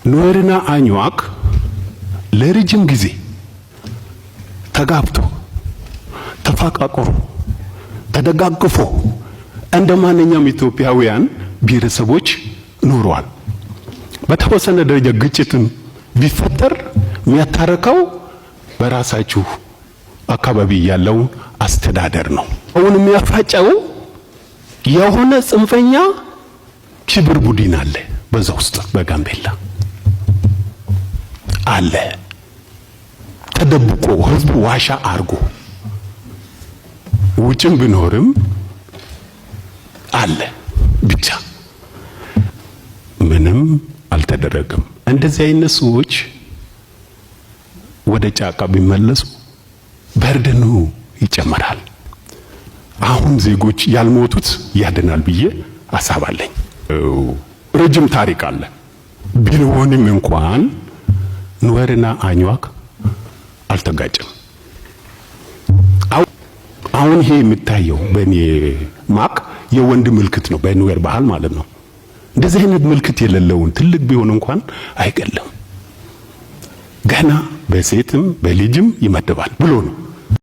ኑዌርና አኝዋክ ለረጅም ጊዜ ተጋብቶ፣ ተፈቃቅሮ፣ ተደጋግፎ እንደ ማንኛውም ኢትዮጵያውያን ብሔረሰቦች ኖረዋል። በተወሰነ ደረጃ ግጭትም ቢፈጠር የሚያታረቀው በራሳችሁ አካባቢ ያለውን አስተዳደር ነው። አሁን የሚያፋጨው የሆነ ጽንፈኛ ሽብር ቡድን አለ፣ በዛ ውስጥ በጋምቤላ አለ ተደብቆ፣ ህዝቡ ዋሻ አርጎ ውጭም ቢኖርም አለ። ብቻ ምንም አልተደረገም። እንደዚህ አይነት ሰዎች ወደ ጫካ ቢመለሱ burden ኑ ይጨመራል። አሁን ዜጎች ያልሞቱት ያድናል ብዬ ሀሳብ አለኝ። ረጅም ታሪክ አለ። ቢሆንም እንኳን ኑዌርና አኝዋክ አልተጋጨም። አሁን ይሄ የሚታየው በእኔ ማቅ የወንድ ምልክት ነው፣ በኑዌር ባህል ማለት ነው። እንደዚህ አይነት ምልክት የሌለውን ትልቅ ቢሆን እንኳን አይገለም። ገና በሴትም በልጅም ይመደባል ብሎ ነው።